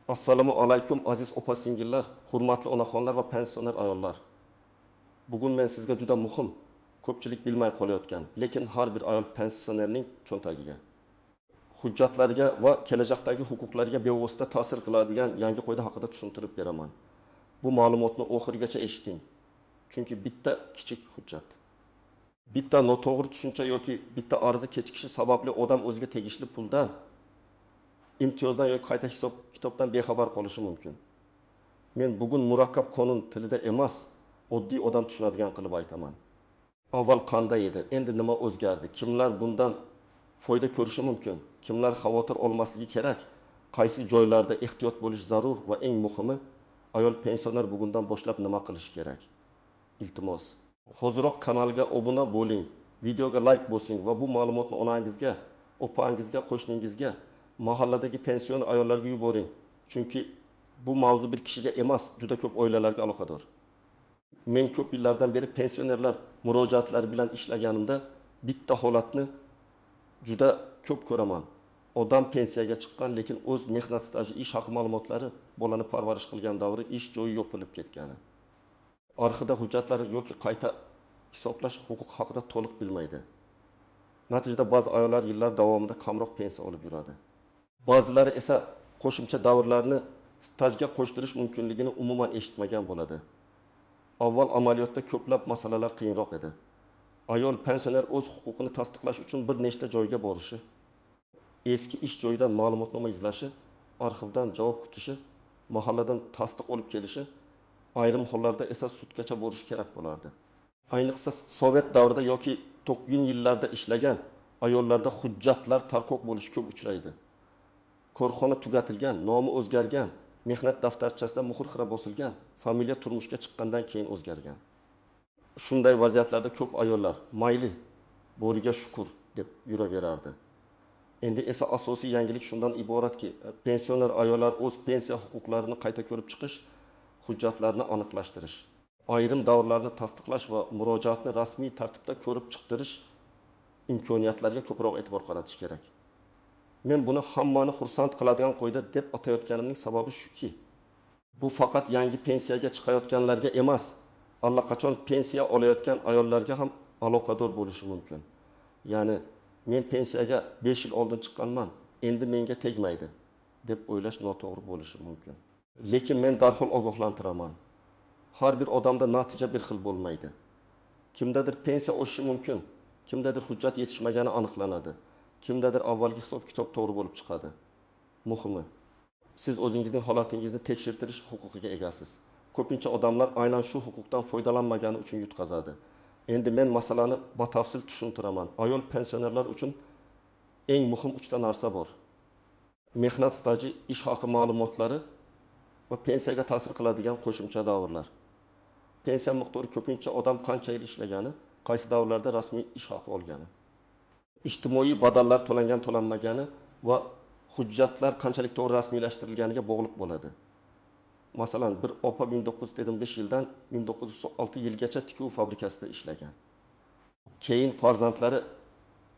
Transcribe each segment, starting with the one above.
Assalomu alaykum, aziz opa singillar, hurmatli onaxonlar va pensioner ayollar. Bugun men sizga juda muhim, ko'pchilik bilmay qolayotgan, lekin har bir ayol pensionerning cho'ntagiga, hujjatlariga va kelajakdagi huquqlariga bevosita ta'sir qiladigan yangi qoida haqida tushuntirib beraman. Bu ma'lumotni oxirigacha eshiting. Chunki bitta kichik hujjat, bitta noto'g'ri tushuncha yoki bitta ariza kechikishi sababli odam o'ziga tegishli puldan, imtiyozdan yoki qayta hisob kitobdan bexabar qolishi mumkin. Men bugun murakkab qonun tilida emas, oddiy odam tushunadigan qilib aytaman. Avval qanday edi, endi nima o'zgardi, kimlar bundan foyda ko'rishi mumkin, kimlar xavotir olmasligi kerak, qaysi joylarda ehtiyot bo'lish zarur va eng muhimi, ayol pensioner bugundan boshlab nima qilishi kerak? Iltimos, hoziroq kanalga obuna bo'ling, videoga like bosing va bu ma'lumotni onangizga, opangizga, qo'shningizga, mahalladagi pensioner ayollarga yuboring. Chunki bu mavzu bir kishiga emas, juda ko'p oilalarga aloqador. Men ko'p yillardan beri pensionerlar murojaatlari bilan ishlaganimda bitta holatni juda ko'p ko'raman. Odam pensiyaga chiqqan, lekin o'z mehnat staji, ish haqi ma'lumotlari, bolani parvarish qilgan davri, ish joyi yopilib ketgani. Arxivda hujjatlari yoki qayta hisoblash huquqi haqida to'liq bilmaydi. Natijada ba'zi ayollar yillar davomida kamroq pensiya olib yuradi. Ba'zilari esa qo'shimcha davrlarni stajga qo'shtirish mumkinligini umuman eshitmagan bo'ladi. Avval amaliyotda ko'plab masalalar qiyinroq edi. Ayol pensioner o'z huquqini tasdiqlash uchun bir nechta joyga borishi, eski ish joyidan ma'lumotnoma izlashi, arxivdan javob kutishi, mahalladan tasdiq olib kelishi, ayrim hollarda esa sudgacha borishi kerak bo'lardi. Ayniqsa Sovet davrida yoki 90 yillarda ishlagan ayollarda hujjatlar tarqoq bo'lishi ko'p uchraydi. Korxona tugatilgan, nomi o'zgargan, mehnat daftarchasida muhr xira bosilgan, familiya turmushga chiqqandan keyin o'zgargan. Shunday vaziyatlarda ko'p ayollar mayli, bo'riga shukur deb yuraverardi. Endi esa asosiy yangilik shundan iboratki, pensioner ayollar o'z pensiya huquqlarini qayta ko'rib chiqish, hujjatlarni aniqlashtirish, ayrim davrlarni tasdiqlash va murojaatni rasmiy tartibda ko'rib chiqtirish imkoniyatlariga ko'proq e'tibor qaratish kerak. Men buni hammani xursand qiladigan qoida deb atayotganimning sababi shuki, bu faqat yangi pensiyaga chiqayotganlarga emas, allaqachon pensiya olayotgan ayollarga ham aloqador bo'lishi mumkin. Ya'ni men pensiyaga 5 yil oldin chiqqanman, endi menga tegmaydi deb o'ylash noto'g'ri bo'lishi mumkin. Lekin men darhol ogohlantiraman. Har bir odamda natija bir xil bo'lmaydi. Kimdadir pensiya oshishi mumkin, kimdadir hujjat yetishmagani aniqlanadi, kimdadir avvalgi hisob-kitob to'g'ri bo'lib chiqadi. Muhimi, siz o'zingizning holatingizni tekshirtirish huquqiga egasiz. Ko'pincha odamlar aynan shu huquqdan foydalanmagani uchun yutqazadi. Endi men masalani batafsil tushuntiraman. Ayol pensionerlar uchun eng muhim 3 ta narsa bor. Mehnat staji, ish haqi ma'lumotlari va pensiyaga ta'sir qiladigan qo'shimcha davrlar. Pensiya miqdori ko'pincha odam qancha yil ishlagani, qaysi davrlarda rasmiy ish haqi olgani, ijtimoiy badallar to'langan to'lanmagani va hujjatlar qanchalik to'g'ri rasmiylashtirilganiga bog'liq bo'ladi. Masalan, bir opa 1975 yildan 1906 yilgacha tikuv fabrikasida ishlagan. Keyin farzandlari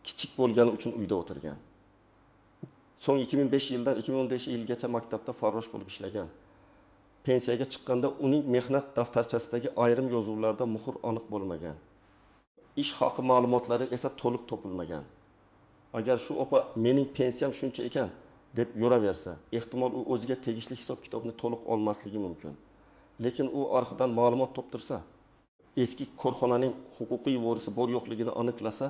kichik bo'lgani uchun uyda o'tirgan. So'ng 2005 yildan 2015 yilgacha maktabda farrosh bo'lib ishlagan. Pensiyaga chiqqanda uning mehnat daftarchasidagi ayrim yozuvlarda muhr aniq bo'lmagan. Ish haqi ma'lumotlari esa to'liq topilmagan. Agar shu opa mening pensiyam shuncha ekan deb yuraversa, ehtimol u o'ziga tegishli hisob-kitobni to'liq olmasligi mumkin. Lekin u arxivdan ma'lumot toptirsa, eski korxonaning huquqiy vorisi bor yo'qligini aniqlasa,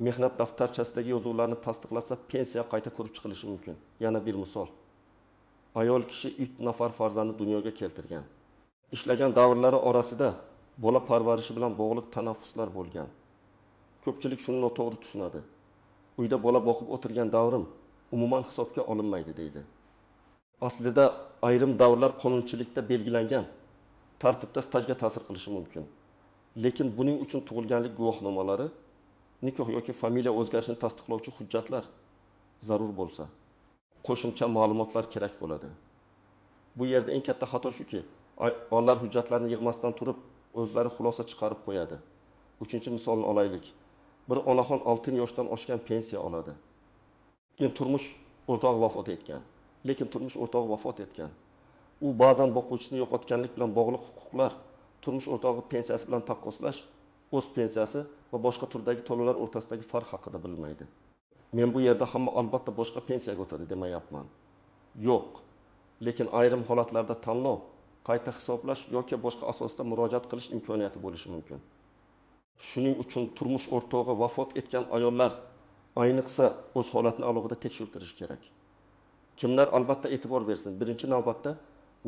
mehnat daftarchasidagi yozuvlarni tasdiqlasa, pensiya qayta ko'rib chiqilishi mumkin. Yana bir misol. Ayol kishi 3 nafar farzandni dunyoga keltirgan. Ishlagan davrlari orasida bola parvarishi bilan bog'liq tanaffuslar bo'lgan. Ko'pchilik shuni noto'g'ri tushunadi. Uyda bola boqib o'tirgan davrim umuman hisobga olinmaydi deydi. Aslida ayrim davrlar qonunchilikda belgilangan tartibda stajga ta'sir qilishi mumkin. Lekin buning uchun tug'ilganlik guvohnomalari, nikoh yoki familiya o'zgarishini tasdiqlovchi hujjatlar zarur bo'lsa, qo'shimcha ma'lumotlar kerak bo'ladi. Bu yerda eng katta xato shuki, ayollar hujjatlarni yig'masdan turib o'zlari xulosa chiqarib qo'yadi. 3-misolni olaylik. Bir onaxon 6 yoshdan oshgan pensiya oladi. Keyin turmush o'rtog'i vafot etgan. lekin turmush o'rtog'i vafot etgan. U ba'zan boquvchisini yo'qotganlik bilan bog'liq huquqlar, turmush o'rtog'i pensiyasi bilan taqqoslash, o'z pensiyasi va boshqa turdagi to'lovlar o'rtasidagi farq haqida bilmaydi. Men bu yerda hamma albatta boshqa pensiyaga o'tadi demayapman. Yo'q. Lekin ayrim holatlarda tanlov, qayta hisoblash yoki boshqa asosda murojaat qilish imkoniyati bo'lishi mumkin. Shuning uchun turmush o'rtog'i vafot etgan ayollar ayniqsa o'z holatini alohida tekshirtirishi kerak. Kimlar albatta e'tibor bersin. Birinchi navbatda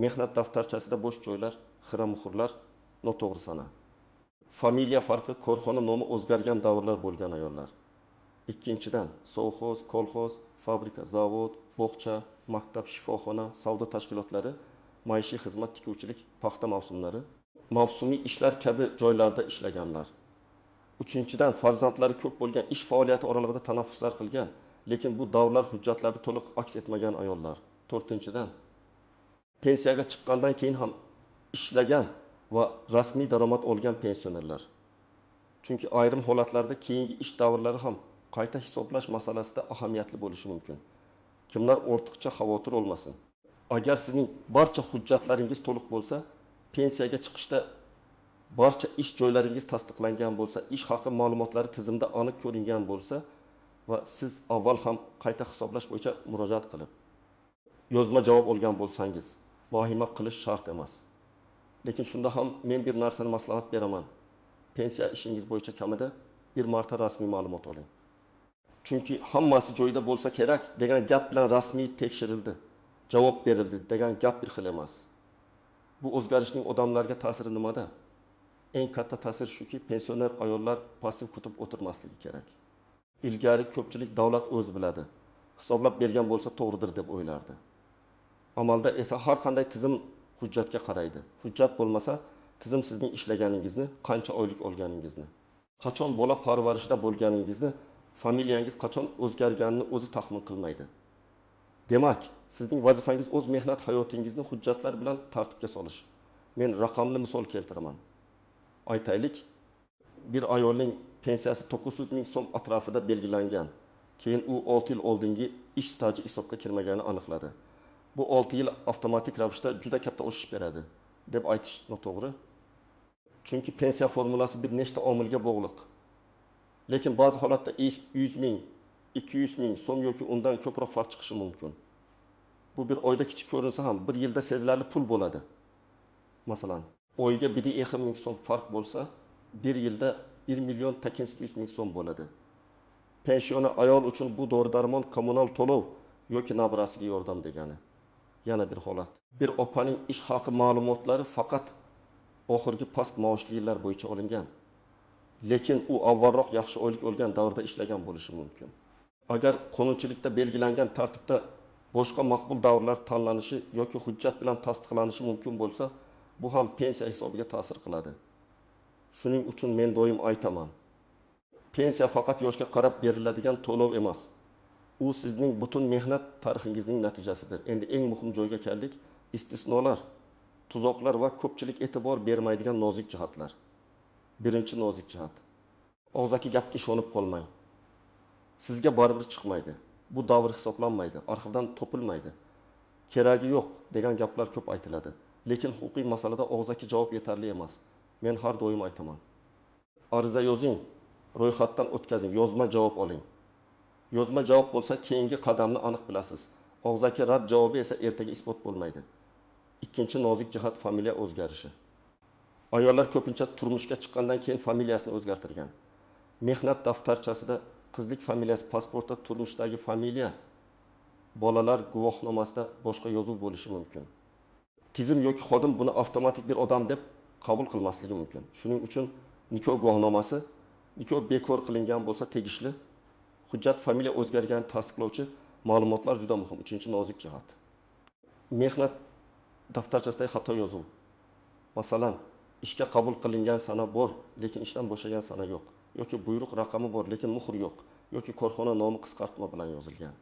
mehnat daftarchasida bo'sh joylar, xira muhrlar, noto'g'ri sana. Familiya farqi, korxona nomi o'zgargan davrlar bo'lgan ayollar. Ikkinchidan, sovxoz, kolxoz, fabrika, zavod, bog'cha, maktab, shifoxona, savdo tashkilotlari, maishiy xizmat, tikuvchilik, paxta mavsumlari, mavsumiy ishlar kabi joylarda ishlaganlar. Uchinchidan, farzandlari ko'p bo'lgan, ish faoliyati oralig'ida tanaffuslar qilgan, lekin bu davrlar hujjatlarda to'liq aks etmagan ayollar. To'rtinchidan, pensiyaga chiqqandan keyin ham ishlagan va rasmiy daromad olgan pensionerlar. Chunki ayrim holatlarda keyingi ish davrlari ham qayta hisoblash masalasida ahamiyatli bo'lishi mumkin. Kimlar ortiqcha xavotir olmasin. Agar sizning barcha hujjatlaringiz to'liq bo'lsa, pensiyaga chiqishda barcha ish joylaringiz tasdiqlangan bo'lsa, ish haqi ma'lumotlari tizimda aniq ko'ringan bo'lsa va siz avval ham qayta hisoblash bo'yicha murojaat qilib, yozma javob olgan bo'lsangiz, vahima qilish shart emas. Lekin shunda ham men bir narsani maslahat beraman. Pensiya ishingiz bo'yicha kamida bir marta rasmiy ma'lumot oling. Chunki hammasi joyida bo'lsa kerak degan gap bilan rasmiy tekshirildi, javob berildi degan gap bir xil emas. Bu o'zgarishning odamlarga ta'siri nimada? Eng katta ta'sir shuki, pensioner ayollar passiv kutib o'tirmasligi kerak. Ilgari ko'pchilik davlat o'zi biladi, hisoblab bergan bo'lsa to'g'ridir deb o'ylardi. Amalda esa har qanday tizim hujjatga qaraydi. Hujjat bo'lmasa, tizim sizning ishlaganingizni, qancha oylik olganingizni, qachon bola parvarishida bo'lganingizni, familiyangiz qachon o'zgarganini o'zi taxmin qilmaydi. Demak, sizning vazifangiz o'z mehnat hayotingizni hujjatlar bilan tartibga solish. Men raqamli misol keltiraman. Aytaylik, bir ayolning pensiyasi 900 ming so'm atrofida belgilangan. Keyin u 6 yil oldingi ish staji hisobga kirmaganini aniqladi. Bu 6 yil avtomatik ravishda juda katta o'sish beradi deb aytish noto'g'ri. Chunki pensiya formulasi bir nechta omilga bog'liq. Lekin ba'zi holatda 100 ming, 200 ming so'm yoki undan ko'proq farq chiqishi mumkin. Bu bir oyda kichik ko'rinsa ham bir yilda sezilarli pul bo'ladi. Masalan, oyga 1,5 ming so'm farq bo'lsa, bir yilda 1 million 800 ming so'm bo'ladi. Pensioner ayol uchun bu dori-darmon, kommunal to'lov yoki nabirasiga yordam degani. Yana bir holat. Bir opaning ish haqi ma'lumotlari faqat oxirgi past maoshli yillar bo'yicha olingan. Lekin u avvalroq yaxshi oylik olgan davrda ishlagan bo'lishi mumkin. Agar qonunchilikda belgilangan tartibda boshqa maqbul davrlar tanlanishi yoki hujjat bilan tasdiqlanishi mumkin bo'lsa, bu ham pensiya hisobiga ta'sir qiladi. Shuning uchun men doim aytaman. Pensiya faqat yoshga qarab beriladigan to'lov emas. U sizning butun mehnat tarixingizning natijasidir. Endi eng muhim joyga keldik. Istisnolar, tuzoqlar va ko'pchilik e'tibor bermaydigan nozik jihatlar. Birinchi nozik jihat. Og'zaki gapga ishonib qolmang. Sizga baribir chiqmaydi. Bu davr hisoblanmaydi, arxivdan topilmaydi. Keragi yo'q degan gaplar ko'p aytiladi. Lekin huquqiy masalada og'zaki javob yetarli emas. Men har doim aytaman. Ariza yozing, ro'yxatdan o'tkazing, yozma javob oling. Yozma javob bo'lsa, keyingi qadamni aniq bilasiz. Og'zaki rad javobi esa ertaga isbot bo'lmaydi. Ikkinchi nozik jihat familiya o'zgarishi. Ayollar ko'pincha turmushga chiqqandan keyin familiyasini o'zgartirgan. Mehnat daftarchasida qizlik familiyasi, pasportda turmushdagi familiya, bolalar guvohnomasida boshqa yozuv bo'lishi mumkin. Tizim yoki xodim buni avtomatik bir odam deb qabul qilmasligi mumkin. Shuning uchun nikoh guvohnomasi, nikoh bekor qilingan bo'lsa tegishli hujjat, familiya o'zgarganini tasdiqlovchi ma'lumotlar juda muhim. Uchinchi nozik jihat. Mehnat daftarchasidagi xato yozuv. Masalan, ishga qabul qilingan sana bor, lekin ishdan bo'shagan sana yo'q. Yoki buyruq raqami bor, lekin muhr yo'q. Yoki korxona nomi qisqartma bilan yozilgan.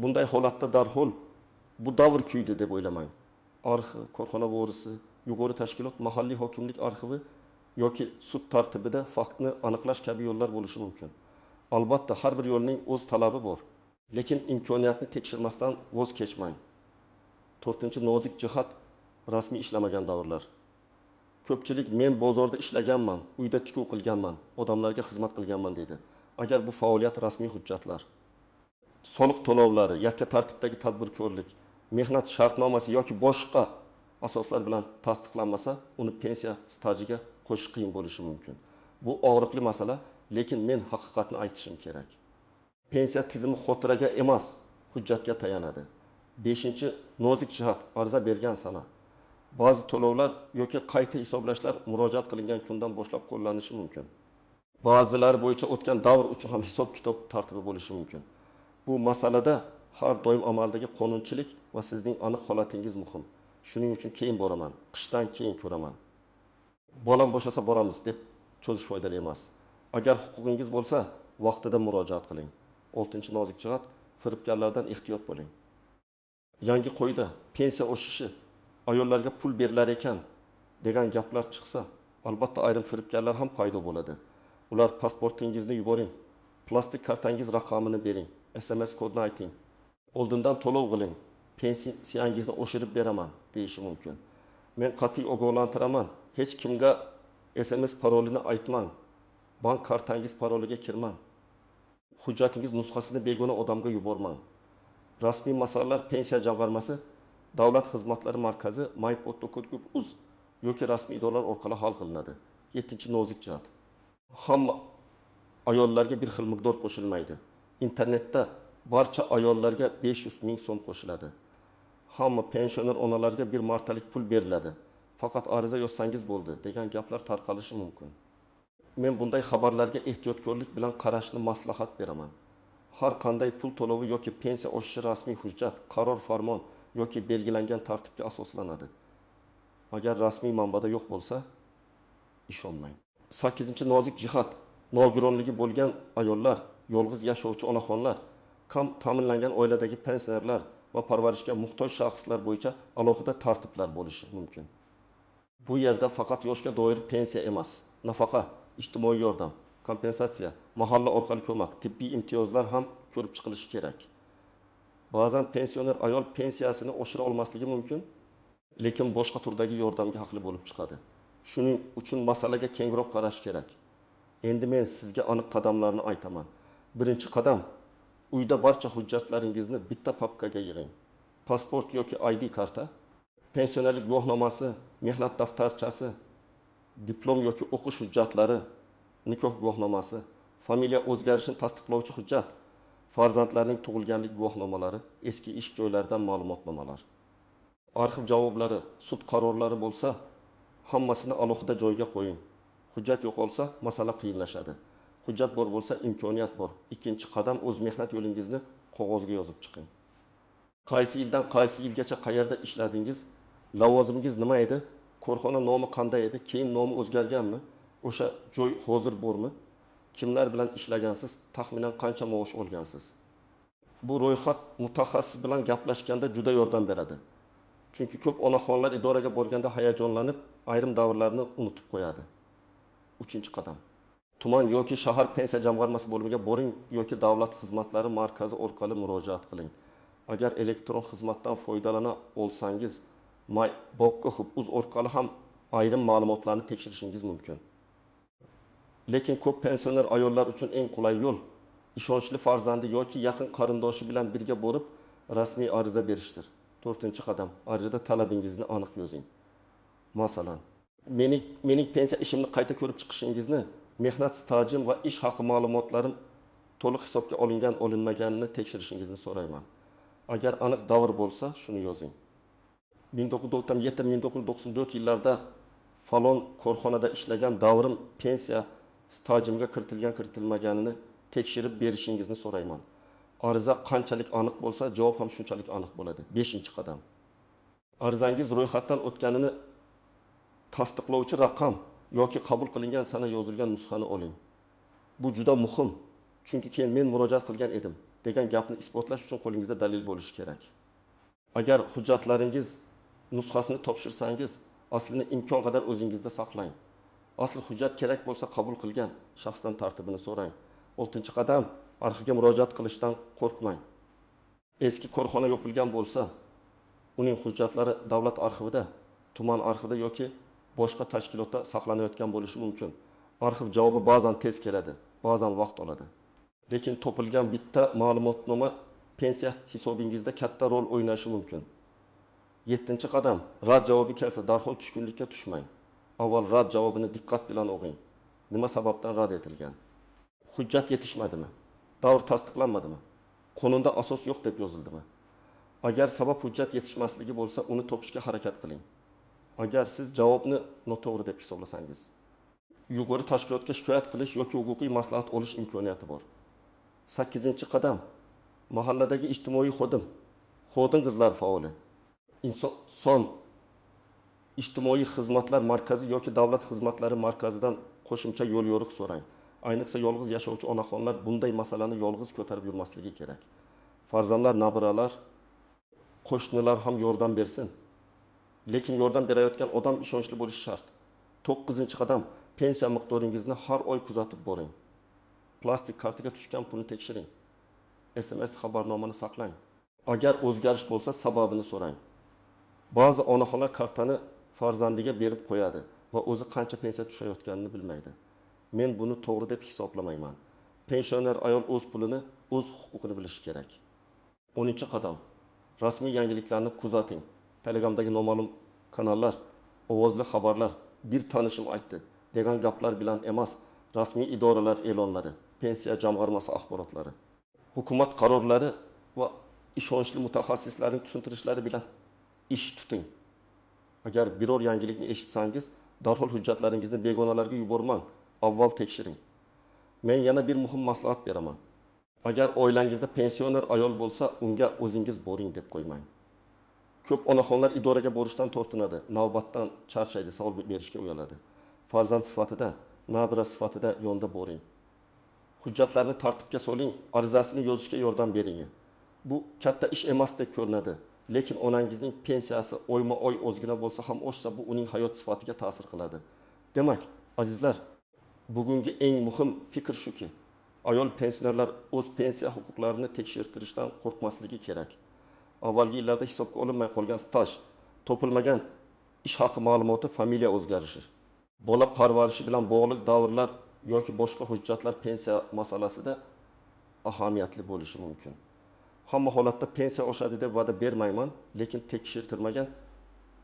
Bunday holatda darhol bu davr kuydi deb o'ylamang. Arxiv, korxona vorisi, yuqori tashkilot, mahalliy hokimlik arxivi yoki sud tartibida faktni aniqlash kabi yo'llar bo'lishi mumkin. Albatta, har bir yo'lning o'z talabi bor. Lekin imkoniyatni tekshirmasdan voz kechmang. To'rtinchi nozik jihat rasmiy ishlamagan davrlar. Ko'pchilik men bozorda ishlaganman, uyda tikuv qilganman, odamlarga xizmat qilganman deydi. Agar bu faoliyat rasmiy hujjatlar, soliq to'lovlari, yakka tartibdagi tadbirkorlik, mehnat shartnomasi yoki boshqa asoslar bilan tasdiqlanmasa, uni pensiya stajiga qo'shish qiyin bo'lishi mumkin. Bu og'riqli masala, lekin men haqiqatni aytishim kerak. Pensiya tizimi xotiraga emas, hujjatga tayanadi. Beshinchi nozik jihat ariza bergan sana. Ba'zi to'lovlar yoki qayta hisoblashlar murojaat qilingan kundan boshlab qo'llanishi mumkin. Ba'zilari bo'yicha o'tgan davr uchun ham hisob-kitob tartibi bo'lishi mumkin. Bu masalada har doim amaldagi qonunchilik va sizning aniq holatingiz muhim. Shuning uchun keyin boraman, qishdan keyin ko'raman. Bolam bo'shasa boramiz deb cho'zish foydali emas. Agar huquqingiz bo'lsa, vaqtida murojaat qiling. Oltinchi nozik jihat firibgarlardan ehtiyot bo'ling. Yangi qoida pensiya oshishi, ayollarga pul berilar ekan degan gaplar chiqsa, albatta ayrim firibgarlar ham paydo bo'ladi. Ular pasportingizni yuboring, plastik kartangiz raqamini bering, SMS kodini ayting, oldindan to'lov qiling, pensiyangizni oshirib beraman deyishi mumkin. Men qat'iy ogohlantiraman, hech kimga SMS parolini aytmang, bank kartangiz paroliga kirmang, hujjatingiz nusxasini begona odamga yubormang. Rasmiy masalalar pensiya jamg'armasi, davlat xizmatlari markazi, mypot.gov.uz yoki rasmiy idoralar orqali hal qilinadi. Yettinchi nozik jihat. Hamma ayollarga bir xil miqdor qo'shilmaydi. Internetda barcha ayollarga 500 ming so'm qo'shiladi. Hamma pensioner onalarga bir martalik pul beriladi. Faqat ariza yozsangiz bo'ldi degan gaplar tarqalishi mumkin. Men bunday xabarlarga ehtiyotkorlik bilan qarashni maslahat beraman. Har qanday pul to'lovi yoki pensiya oshishi rasmiy hujjat, qaror, farmon yoki belgilangan tartibga asoslanadi. Agar rasmiy manbada yo'q bo'lsa, ishonmang. Sakkizinchi nozik jihat nogironligi bo'lgan ayollar, yolg'iz yashovchi onaxonlar, kam ta'minlangan oiladagi pensionerlar va parvarishga muhtoj shaxslar bo'yicha alohida tartiblar bo'lishi mumkin. Bu yerda faqat yoshga doir pensiya emas, nafaqa, ijtimoiy yordam, kompensatsiya, mahalla orqali ko'mak, tibbiy imtiyozlar ham ko'rib chiqilishi kerak. Ba'zan pensioner ayol pensiyasini oshira olmasligi mumkin, lekin boshqa turdagi yordamga haqli bo'lib chiqadi. Shuning uchun masalaga kengroq qarash kerak. Endi men sizga aniq qadamlarni aytaman. Birinchi qadam, uyda barcha hujjatlaringizni bitta papkaga yig'ing. Pasport yoki ID karta, pensionerlik guvohnomasi, mehnat daftarchasi, diplom yoki o'qish hujjatlari, nikoh guvohnomasi, familiya o'zgarishini tasdiqlovchi hujjat, farzandlarning tug'ilganlik guvohnomalari, eski ish joylaridan ma'lumotnomalar. Arxiv javoblari, sud qarorlari bo'lsa, hammasini alohida joyga qo'ying. Hujjat yo'qolsa, masala qiyinlashadi. Hujjat bor bo'lsa, imkoniyat bor. Ikkinchi qadam, o'z mehnat yo'lingizni qog'ozga yozib chiqing. Qaysi yildan qaysi yilgacha qayerda ishladingiz, lavozimingiz nima edi, korxona nomi qanday edi, keyin nomi o'zgarganmi, o'sha joy hozir bormi, kimlar bilan ishlagansiz, taxminan qancha maosh olgansiz. Bu ro'yxat mutaxassis bilan gaplashganda juda yordam beradi. Chunki ko'p onaxonlar idoraga borganda hayajonlanib, ayrim davrlarni unutib qo'yadi. Uchinchi qadam. Tuman yoki shahar pensiya jamg'armasi bo'limiga boring yoki davlat xizmatlari markazi orqali murojaat qiling. Agar elektron xizmatdan foydalana olsangiz, mypot.gov.uz orqali ham ayrim ma'lumotlarni tekshirishingiz mumkin. Lekin ko'p pensioner ayollar uchun eng qulay yo'l ishonchli farzandi yoki yaqin qarindoshi bilan birga borib rasmiy ariza berishdir. To'rtinchi qadam, arizada talabingizni aniq yozing. Masalan, mening pensiya ishimni qayta ko'rib chiqishingizni, mehnat stajim va ish haqi ma'lumotlarim to'liq hisobga olingan olinmaganini tekshirishingizni so'rayman. Agar aniq davr bo'lsa, shuni yozing. 1997-1994 yillarda falon korxonada ishlagan davrim pensiya stajimga kiritilgan kiritilmaganini tekshirib berishingizni so'rayman. Ariza qanchalik aniq bo'lsa, javob ham shunchalik aniq bo'ladi. 5-qadam. Arizangiz ro'yxatdan o'tganini tasdiqlovchi raqam yoki qabul qilingan sana yozilgan nusxani oling. Bu juda muhim, chunki keyin men murojaat qilgan edim degan gapni isbotlash uchun qo'lingizda dalil bo'lishi kerak. Agar hujjatlaringiz nusxasini topshirsangiz, aslini imkon qadar o'zingizda saqlang. Asl hujjat kerak bo'lsa, qabul qilgan shaxsdan tartibini so'rang. 6-qadam, arxivga murojaat qilishdan qo'rqmang. Eski korxona yopilgan bo'lsa, Uning hujjatlari davlat arxivida, tuman arxivida yoki boshqa tashkilotda saqlanayotgan bo'lishi mumkin. Arxiv javobi ba'zan tez keladi, ba'zan vaqt oladi. Lekin topilgan bitta ma'lumotnoma pensiya hisobingizda katta rol o'ynashi mumkin. 7-qadam. Rad javobi kelsa darhol tushkunlikka tushmang. Avval rad javobini diqqat bilan o'qing. Nima sababdan rad etilgan? Hujjat yetishmadimi? Davr tasdiqlanmadimi? Qonunda asos yo'q deb yozildimi? Agar sabab hujjat yetishmasligi bo'lsa, uni topishga harakat qiling. Agar siz javobni noto'g'ri deb hisoblasangiz, yuqori tashkilotga shikoyat qilish yoki huquqiy maslahat olish imkoniyati bor. 8-qadam. Mahalladagi ijtimoiy xodim, xotin-qizlar faoli, inson ijtimoiy xizmatlar markazi yoki davlat xizmatlari markazidan qo'shimcha yo'l yo'riq so'rang. Ayniqsa yolg'iz yashovchi onaxonlar bunday masalani yolg'iz ko'tarib yurmasligi kerak. Farzandlar, nabiralar, qo'shnilar ham yordam bersin. Lekin yordam berayotgan odam ishonchli bo'lishi shart. 9-qadam. Pensiya miqdoringizni har oy kuzatib boring. Plastik kartaga tushgan pulni tekshiring. SMS xabarnomani saqlang. Agar o'zgarish bo'lsa, sababini so'rang. Ba'zi onaxonlar kartani farzandiga berib qo'yadi va o'zi qancha pensiya tushayotganini bilmaydi. Men buni to'g'ri deb hisoblamayman. Pensioner ayol o'z pulini, o'z huquqini bilishi kerak. 10-qadam. Rasmiy yangiliklarni kuzating. Telegramdagi noma'lum kanallar, ovozli xabarlar, bir tanishim aytdi degan gaplar bilan emas, rasmiy idoralar e'lonlari, pensiya jamg'armasi axborotlari, hukumat qarorlari va ishonchli mutaxassislarning tushuntirishlari bilan ish tuting. Agar biror yangilikni eshitsangiz, darhol hujjatlaringizni begonalarga yubormang, avval tekshiring. Men yana bir muhim maslahat beraman. Agar oilangizda pensioner ayol bo'lsa, unga o'zingiz boring deb qo'ymang. Ko'p onaxonlar idoraga borishdan tortinadi, navbatdan charchaydi, savol berishga uyaladi. Farzand sifatida, nabira sifatida yonda boring. Hujjatlarni tartibga soling, arizasini yozishga yordam bering. Bu katta ish emasdek ko'rinadi, lekin onangizning pensiyasi oyma-oy ozgina bo'lsa ham oshsa, bu uning hayot sifatiga ta'sir qiladi. Demak, azizlar, bugungi eng muhim fikr shuki, ayol pensionerlar o'z pensiya huquqlarini tekshirtirishdan qo'rqmasligi kerak. Avvalgi yillarda hisobga olinmay qolgan staj, topilmagan ish haqi ma'lumoti, familiya o'zgarishi, bola parvarishi bilan bog'liq davrlar yoki boshqa hujjatlar pensiya masalasida ahamiyatli bo'lishi mumkin. Hamma holatda pensiya oshadi deb va'da bermayman, lekin tekshirtirmagan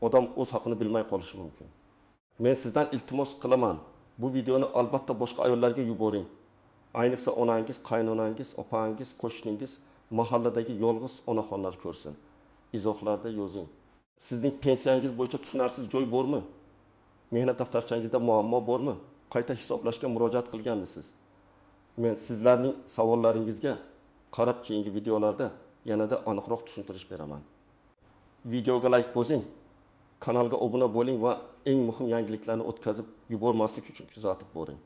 odam o'z haqini bilmay qolishi mumkin. Men sizdan iltimos qilaman, bu videoni albatta boshqa ayollarga yuboring. Ayniqsa onangiz, qaynonangiz, opangiz, qo'shningiz, mahalladagi yolg'iz onaxonlar ko'rsin. Izohlarda yozing. Sizning pensiyangiz bo'yicha tushunarsiz joy bormi? Mehnat daftarchangizda muammo bormi? Qayta hisoblashga murojaat qilganmisiz? Men sizlarning savollaringizga qarab keyingi videolarda yanada aniqroq tushuntirish beraman. Videoga like bosing, kanalga obuna bo'ling va eng muhim yangiliklarni o'tkazib yubormaslik uchun kuzatib boring.